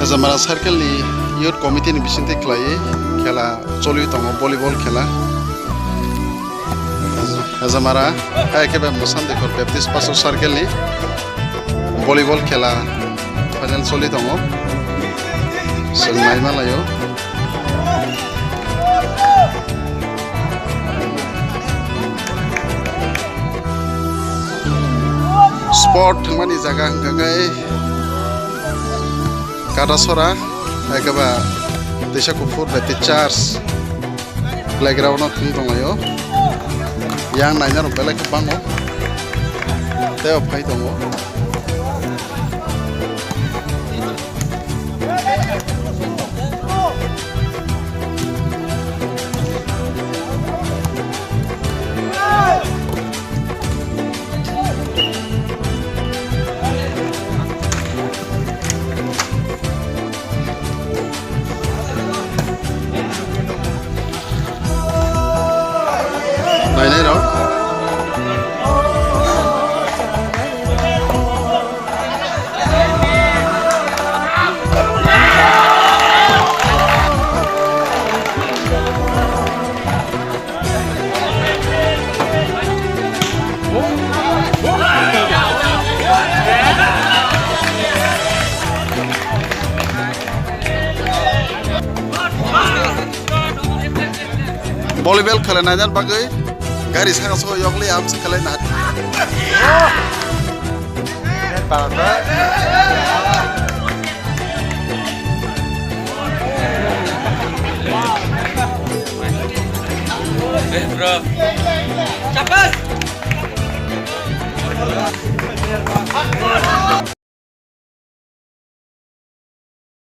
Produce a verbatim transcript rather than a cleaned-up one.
Hajamara circle ni youth committee ni bisingtwi khlaiwi khela choli tongo, volleyball khela. Hajamara, hai khe bai Mwsang Dikhor Baptist Pastor Circle ni volleyball khela final choli tongo. Chwng naima laio. Sport thwngmani jaga hwnkha khe Katasora, hai khe ba Teisa Kuphur Baptist Church playground no thwng tonglaio. Yang nainarok belai khe bango, tei o phai tongo. Nainai rok. Volleyball khelai nainan bagwi gari saka saka yokli amsa khelai na.